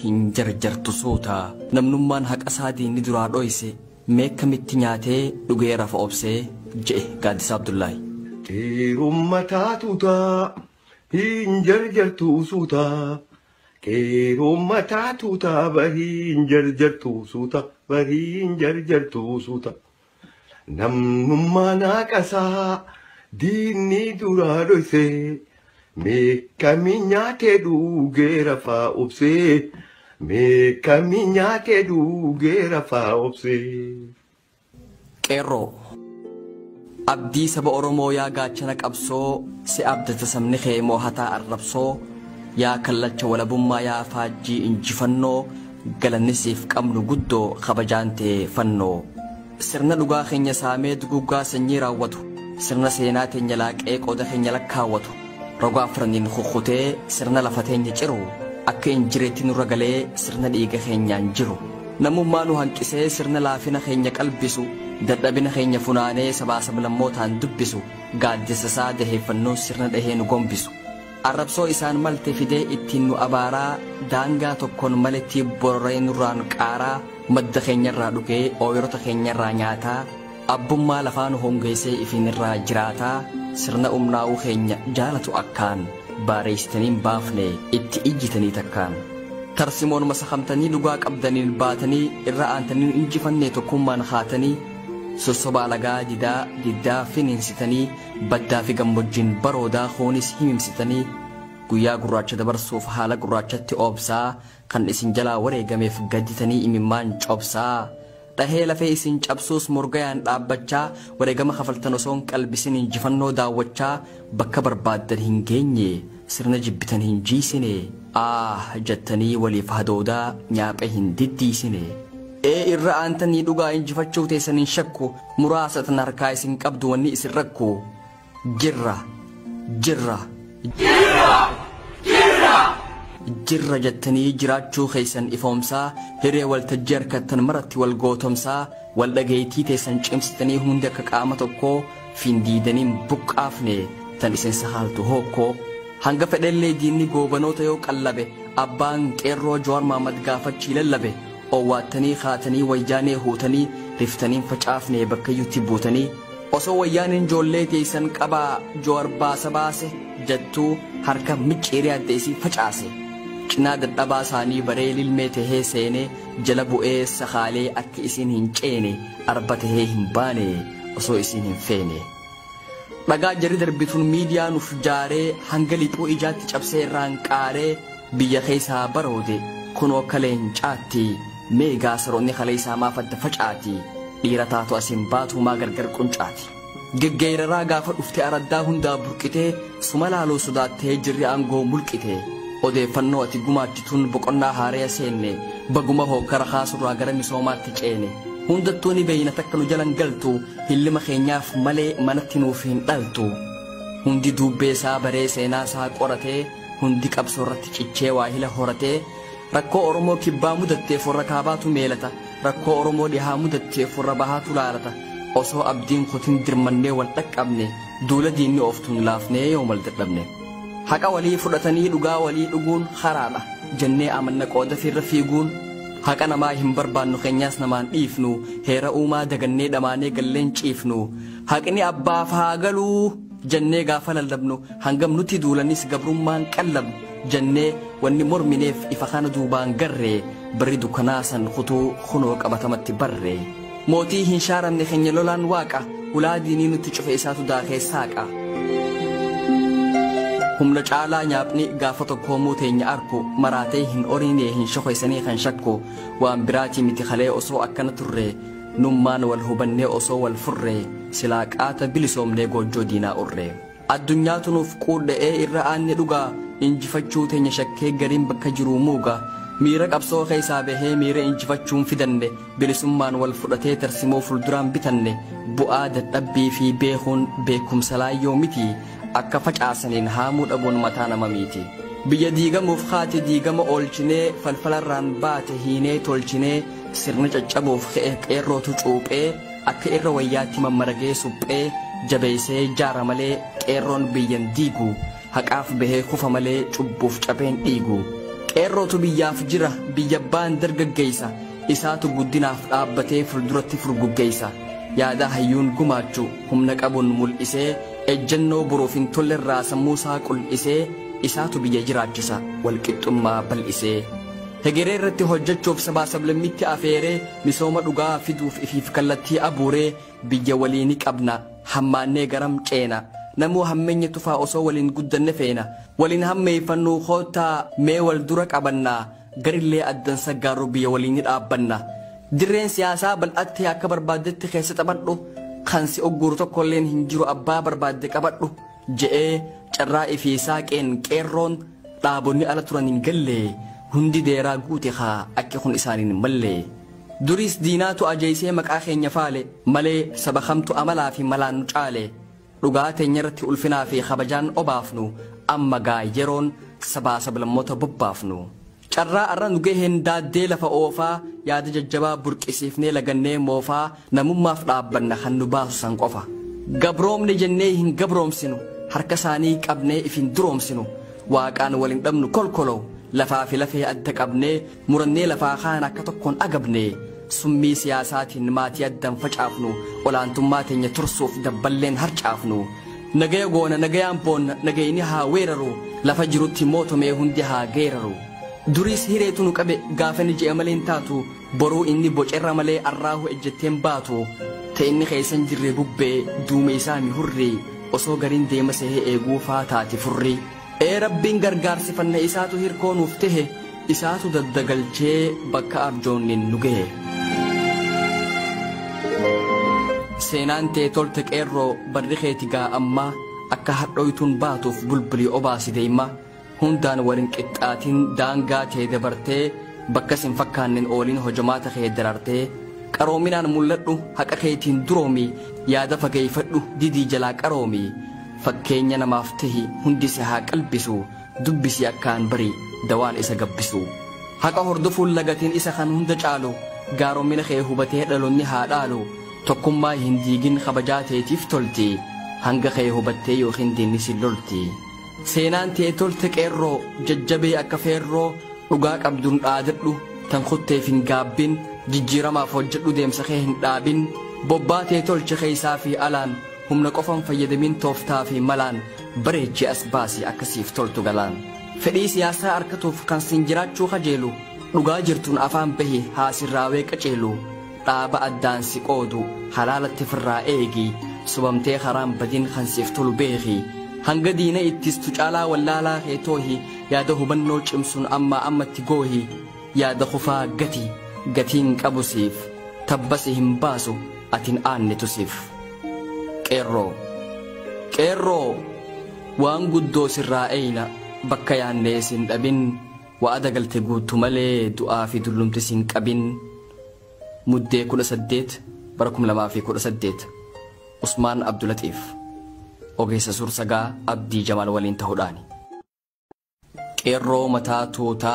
Hin jarjartu suuta. Namnummaan haqa isaa diinni duraa dhoyse mee akkamitti nyaatee dhugee rafa obsee je'e Gaaddisa Abdullaahi. Qeerumma taatuutaa hin jarjartu suuta. Qeerumma taatuutaa barii hin jarjartu suuta. Barii hin jarjartu suuta. Namnummaan haqasaa diinni duraa dhoyse meeqamii nyaatee dhugee rafaa obsee. Meeqamii nyaatee dhugee rafaa obsee. Qeerroo. Abdii saba Oromoo yaa gaachana qabsoo si abdata sabni kee moohataa arrabsoo yaa kallacha walabummaa yaa faajjii injifannoo galanni siif qabnu guddoo kabajaan ta'e fannoo. Sirna dhugaa keenya saamee duguggaa sanyii raawwatu sirna seenaa teenya laaqee qooda keenya lakkaawwatu roga afraniin kukkutee sirna lafa teenya ciru akka injireetti nurra galee sirna dhiiga keenyaan jiru. Namummaa nu hanqisee sirna laafina keenya qalbisu dadhabina keenya funaanee sabaa sablammootaan dubbisu gaaddisa isaa daheeffannoon sirna dhahee nu gombisu. Arrabsoo isaan malte fidee ittiin nu abaaraa daangaa tokkoon maletti bororee nurraan qaaraa madda keenyarraa dhugee ooyirota keenyarraa nyaataa abbummaa lafaa nu hongeessee ifinirraa jiraataa sirna umnaa'uu keenya jaalatu akkaan baareessitaniin baafne itti ijjitanii takkaan. Tarsimoon masakamtanii dhugaa qabdaniin baatanii irra aantanii injifannee tokkummaan haatanii sossobaa alagaa didaa diddaa finiinsitanii baddaa fi gammoojjiin baroodaa hoonis himimsitanii guyyaa gurraacha dabarsuuf haala gurraachatti oobsaa kan isin jalaa wareegameef gadditanii imimmaan cobsaa dhahee lafee isin cabsuus morgayaan dhaabbachaa wareegama kafaltan osoon qalbisin injifannoo daawwachaa bakka barbaaddan hin geenye sirna jibbitan hin jiisine ah jettanii waliif hadoodaa nyaaphe hin diddiisine. Ee irra aantanii dhugaa injifachuu teessan hin shakku muraasa tan harkaa isin qabdu wanni isin rakku jirra jirra jirra jirra jirra jettanii jiraachuu keessan ifoomsaa hiree waltajjii harkattan maratti wal gootomsaa wal dhageettii teessan cimsitanii hundi akka qaama tokkoo findiidaniin buqqaafne tan isin sahaaltu hokkoo. Hanga fedhellee diinni goobanoota yoo qallabe abbaan qeerroo Jawaar Mahmad gaafachii lallabe owwaattanii kaatanii wayyaanee huutanii riftaniin facaafne bakkayyuutti buutanii osoo wayyaaneen ijoollee teessan qabaa Jawaar baasa baase jettuu harka micciiree adda isii facaase. Cinaa dadhabaa isaanii baree lilmee tahee seenee jala bu'ee sakaalee akka isiin hin ceene arba tahee hin baane osoo isiin hin feene. Dhagaa jarri darbituun miidiyaa nuuf jaaree hanga lixuu ijaatti cabsee irraan qaaree biyya keessaa baroode kunoo kaleen caatti meegaa saroonni kalee isaa maaf adda facaati dhiira taatu asiin baatu maa gargar quncaati. Geggeeraraa gaafa dhufte araddaa hundaa burqitee suma laaluu sodaattee jirri aangoo mulqite odeeffannoo ati gumaachituun boqonnaa haaree seenne baguma hokkara kaasurraa gara misoomaatti ceene. Hundattuu ni beeyna takka nu jalan galtu hillima keenyaaf malee manatti nuuf hin dhaltu. Hundi dubbee isaa baree seenaa isaa qoratee hundi qabsoo irratti cichee waa hila horatee rakkoo Oromoo kibbaa mudatteef warra kaabaatu meelata rakkoo Oromoo dhihaa mudatteef warra bahaatu laalata osoo abdiin kutin dirmannee wal dhaqqabne duula diinni ooftuun laafnee yoo mal dadhabne. Haqa walii fudhatanii dhugaa walii dhuguun haraadha jennee amanna qooda firra fiiguun haqa namaa hin barbaannu keenyaas namaan dhiifnu heera uumaa dagannee dhamaanee galleen ciifnu haqni abbaaf haa galuu jennee gaafa lallabnu hangam nutti duulanis gabrummaan qallabnu jennee wanni mormineef ifa kana duubaan garree barri dukkanaa san kutuu kunoo qabatamatti barree mootii hin shaaramne keenya lolaan waaqa hulaa diinii nutti cufe isaatu daakee saaqa. Humna caalaa nyaapni gaafa tokkoomuu teenya arku maraatee hin oriine hin shokoysanii kan shakku waan biraatii miti kalee osoo akkana turre nummaan wal hubannee osoo wal furre silaa qaata bilisoomnee goojjoo diinaa urre. Addunyaatu nuuf quudha'ee irra aanne dhugaa injifachuu teenya shakkee gariin bakka jiruu muuga miira qabsoo keessaa bahee miira injifachuun fidanne bilisummaan wal fudhatee tarsimoo fuulduraan bitanne bu'aa dadhabbii fi beekuun beekumsa laayyoo miti. Akka facaasaniin haamuu dhabuun mataa nama miti. Biyya diigamuuf haati diigama oolchinee falfalarraan baate hiinee tolchinee sirna caccabuuf ka'e qeerrootu cuuphee akka irra wayyaatti mammaragee suphee jabeessee jaara malee qeerroon biyyan diigu haqaaf bahee kufa malee cubbuuf cabeen dhiigu. Qeerrootu biyyaaf jira biyya abbaan dargaggeessa isaatu guddinaaf dhaabbatee fuulduratti furguggeessa. Yaada hayyuun gumaachu humna qabuun mul'isee ejjennoo boruuf hin tollerraa sammuusaa qul'isee isaatu biyya jiraachisa walqixxummaa bal'isee. Hegeree irratti hojjechuuf sabaa sablammitti afeeree misooma dhugaa fiduuf ifiif kallattii abuuree biyya waliin qabna hammaannee garam ceena. Namuu hammeenya tufaa osoo waliin guddanne feena waliin hammeeffannuu koottaa mee wal dura qabannaa garillee addan saggaarru biyya waliin dhaabbanna. Dirreen siyaasaa bal'attee akka barbaaddetti keessa taphadhu kan si ogguuru tokkolleen hin jiru abbaa barbaadde qabadhu je'ee carraa ifii saaqeen qeerroon dhaabonni ala turan hin galle hundi deeraa guute haa akki kun isaaniin malle. Duriis diinaatu ajeesee maqaa keenya faale malee saba kamtu amalaa fi malaan nu caale. Dhugaa teenya irratti ulfinaa fi kabajaan obaafnu amma gaa yeroon sabaa sablammoota bobbaafnu. Carraa arra nu gaheen daaddee lafa oofaa yaada jajjabaa burqisiifnee lagannee moofaa namummaaf dhaabbanna kan nu baasu san qofa. Gabroomne jennee hin gabroomsinu harka isaanii qabnee if hin duroomsinu waaqaan waliin dhabnu kolkoloo lafaa fi lafee adda qabnee murannee lafaa kaan akka tokkoon agabne. Summii siyaasaatiin maatii addan facaafnu olaantummaa teenya tursuuf dabballeen harcaafnu. Nagaya goona nagayaan boonna nagayni haa weeraru lafa jirutti mootomee hundi haa geeraru. Duriis hireetu nu qabe gaafa ni je'e malee hin taatu boruu inni bocerra malee arraahu ejjetteen baatu ta'e inni keessan jirre bubbee duume isaa mi hurrii osoo gariin deema sehee eeguu faa taati furrii. Ee rabbiin gargaarsifanna isaatu hirkoo nuuf tahe isaatu daddagalchee bakka abjoonnin nu gahe. Seenaan tee tolte qeerroo barri keeti gaa ammaa akka hadhooytuun baatuuf bulbulii obaasi deema. Hundaan waliin qixxaatiin daangaa tee dabartee bakka sin fakkaannen ooliin hojomaata kee darartee qaroominaan mul'adhu haqa keetiin duroomi yaada fageeffadhu didii jalaa qaroomi fakkeenya namaaf tahi hundi si haa qalbisu dubbisi akkaan bari dawaan isa gabbisu. Haqa hordofuun lagatiin isa kan hunda caalu gaaromina kee hubatee dhaloonni haa dhaalu tokkummaa hin diigin kabajaa teetiif tolti hanga kee hubattee yookiin diinni si lolti. Seenaan tee tolte qeerroo jajjabee akka feerroo dhugaa qabduun dhaadadhu tan kutteef hin gaabbin jijjiiramaaf hojjedhu deemsa kee hin dhaabin bobbaa tee tolche keessaa fi alaan humna qofan fayyadamin tooftaa fi malaan bareechee as baasi akkasiif toltu galaan. Fedhii siyaasaa harkatuuf kan siin jiraachuu kajeelu dhugaa jirtuun afaan bahi haa sirraawee qaceelu dhaaba addaan si qoodu halaalatti firraa eegi subamtee karaan badin kan siif tolu beeki. Hanga diina ittistu caalaa wallaalaa kee toohi yaada hubannoo cimsuun ammaa ammatti goohi yaada kufaa gati gatiin qabu siif tabbasi hin baasu atin aannetu siif. Qeerroo Qeerroo waan guddoo sirraa eeyna bakka yaannee sin dhabin wa'ada galte guutu malee du'aa fi dullumti sin qabin. Muddee 18 bara 2018 Usmaan Abdulatiif ogeessa suursagaa Abdii Jamaal waliin ta'uudhaani. Qeerroo mataa tuutaa.